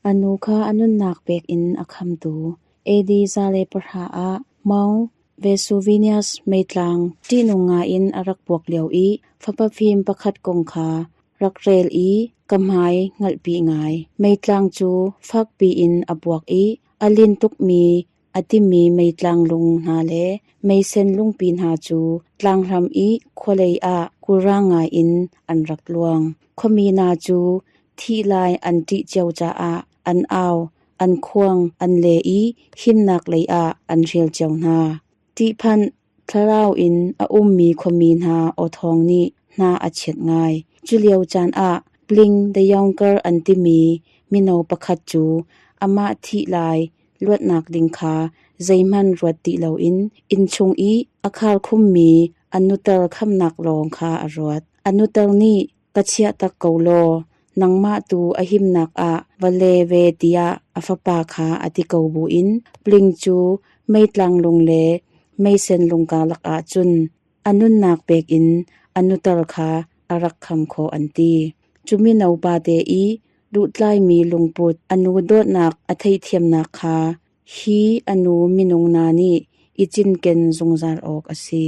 A nu kha a nunnak pek in a khamtu AD 110 ah Mount Vesuvius meitlang ṭihnung ngai in a rak puak lio i fapa fim pakhat kong kha rak rel i ka hmai hngalhpi ngai. Meitlang cu fakpi in a puak i a lin tukmi a timi meitlang lung hna le meisen lungpi hna cu tlanghram i khualei ah khulrang ngai in an rak luang. Khuami hna cu thih lai an ṭih cio caah an au, an khuang, an le i himnak lei ah an hrial cio hna. Ṭihphanh thlarau in a ummi khuami hna awthawng nih hna a chiat ngai. Culio caan ah Pling the Younger an timi mino pakhat cu amah thih lai luatnak ding kha zeihmanh ruat ti loin innchung i a kharkhummi a nutar khamnak lawng kha a ruat. A nutar nih ka chiah tak ko law nangmah tu a himnak ah va le ve tiah a fapa kha a ti ko buin Pling cu meitlang lung le meisen lung karlak ah cun a nunnak pek in a nutar kha a rak kham khawh an ti. Cu mino pate i duhtlaimi lungput a nu dawtnak a theihthiamnak kha hi a nu minung hna nih i cinken zungzal awk a si.